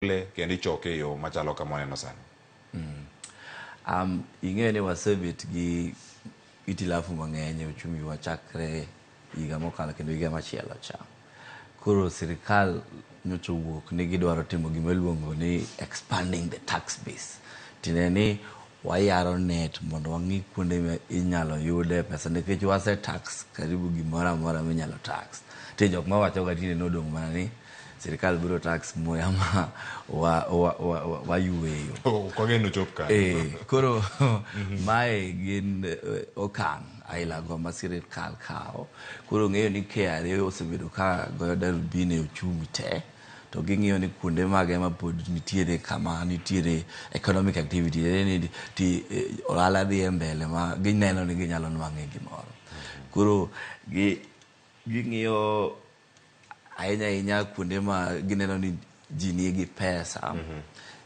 Chule kendo ichoke e yo machalo kama waneno sani. Ing'eyo ni wasebet gi itilafu mang'eny e uchumi wa chakre higa mokalo kendo higa machielo cha. Koro sirikal nyocha owuok ni gidwaro timo gima iluongo ni expanding the tax base. Tiende ni wayaro net mondo wang'i kuonde ma inyalo yude pesa nikech wase tax karibu gimoro amora minyalo tax. Nitie jok mawacho ga tinde nodong' mana ni sirikal biro tax muya ma wayueyo. Ok wageno chop kanyo. Koro mae gin okang' ailago ma sirikal kawo. Koro ng'eyo ni KRA osebedo ka goyo darubini e uchumi te to ging'iyo ni kuonde mage ma pod nitiere kama nitiere economic activity ni ti ohala dhi e mbele ma gineno ni ginyalo nwang'e gimoro. Koro ging'iyo ahinya ahinya kuonde ma gineno ni ji nigi pesa.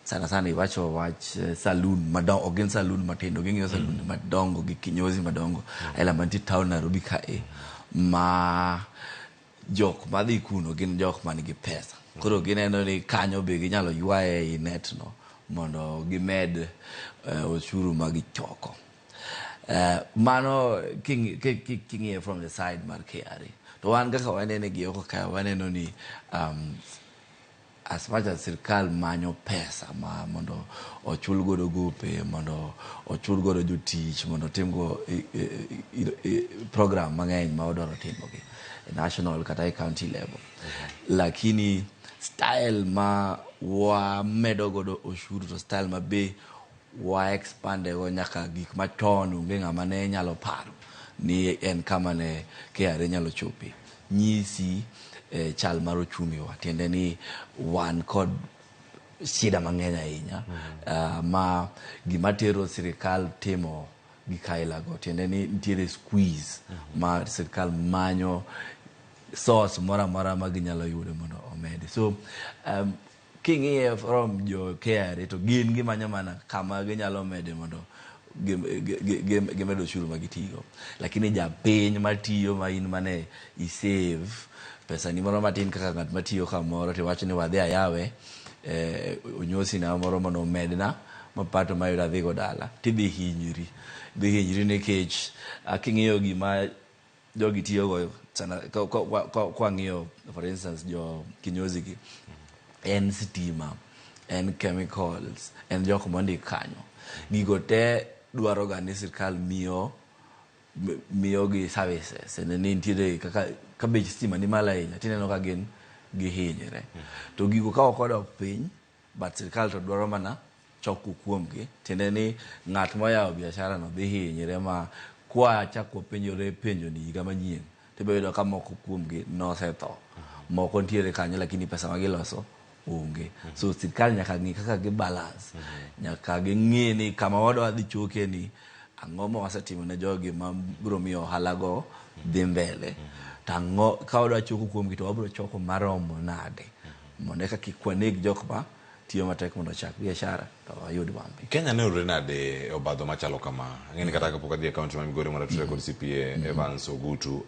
Sana sana iwacho wach saloon madongo, ok gin saloon matindo, ging'iyo saloon madongo gi kinyozi madongo aila mantie town Nairobi kae ma jok madhi kuno gin jok man gi pesa. Koro gineno ni kanyo be ginyalo ywaye ei net no mondo gimed osuru ma gichoko. Mano king'iye from the side mar KRA. To wan kaka wanene gi oko kae waneno ni as much as sirkal manyo pesa ma mondo ochul godo gope, mondo ochul godo jotich, mondo otim go program mang'eny ma odwaro timogi e national kata e county level. Lakini style ma wamedo godo oshuru to style ma be wa expand go nyaka gik machon onge ng'ama ne nyalo paro ni en kama ne KRA nyalo chope. Nyisi chal mar ochumi wa, tiende ni wan kod shida mang'eny ahinya ma gima tero sirikal timo gik aila go, tiende ni nitiere squeeze ma sirikal manyo source moro amora ma ginyalo yudo mondo omedi. So king'iye from jo KRA to gin gimanyo mana kama ginyalo mede mondo gimed osuru ma gitigo. Lakini japiny matiyo ma in mane isave pesa ni moro matin kaka ng'at matiyo kamoro tiwacho ni wadhi ayawe onyosi na moro mondo omedna mapato mayudo adhigo dala tidhi hinyri. Idhi hinyri nikech king'iyo gima jogi tiyogo sana kwang'iyo for instance jo kinyozi gi en sitima, en chemicals, en jok mondik kanyo. Gigo te dwaro ga ni sirkal miyo gi services. En ni nitiere kaka ka bech stima ni malo ahinya tineno ka gin gihinyre. To gigo ka ok odok piny but sirkal to dwaro mana choko kuomgi, tiende ni ng'at moyawo biashara no dhi hinyre ma kwa chak wapenjore penjo ni higa manyien tibiro yudo ka moko kuomgi nosetho. Moko nitiere kanyo lakini pesa ma giloso onge. So sirkal nyaka ng'i kaka gi balance. Nyaka ging'i ni kama wadwa dhi choke ni ang'o ma wasetimo ne jogi ma biro miyo ohala go dhi mbele. To ang'o ka wadwa choko kuomgi to wabiro choko maromo nade mondo eka kik waneg jok ma tiyo matek mondo ochak biashara to wayud wambi. Kenya ne oyudore nade e obadho machalo kama? Ang'e ni kata kapok adhi e kaunti ma Migori mondo atudre kod CPA Evans Ogutu.